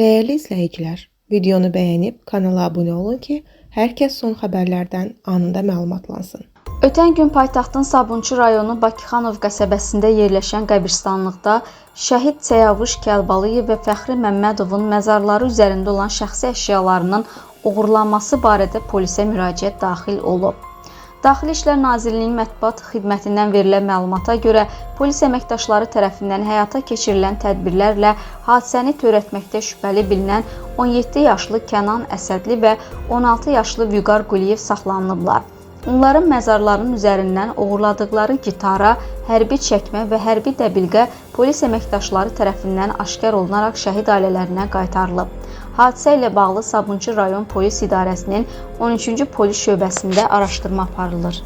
Dəyərli izləyicilər, videonu bəyənib kanala abunə olun ki, hər kəs son xəbərlərdən anında məlumatlansın. Ötən gün paytaxtın Sabunçu rayonu Bakıxanov qəsəbəsində yerləşən qəbirstanlıqda şəhid Səyavuş Kəlbalıyev və Fəxri Məmmədovun məzarları üzərində olan şəxsi əşyalarının oğurlanması barədə polisə müraciət daxil olub. Daxili İşlər Nazirliyinin mətbuat xidmətindən verilən məlumata görə polis əməkdaşları tərəfindən həyata keçirilən tədbirlərlə hadisəni törətməkdə şübhəli bilinən 17 yaşlı Kənan Əsədli və 16 yaşlı Vüqar Quliyev saxlanılıblar. Onların məzarlarının üzərindən oğurladıqları gitara, hərbi çəkmə və hərbi dəbilqə polis əməkdaşları tərəfindən aşkar olunaraq şəhid ailələrinə qaytarılıb. Hadisə ilə bağlı Sabunçu rayon polis idarəsinin 13-cü polis şöbəsində araşdırma aparılır.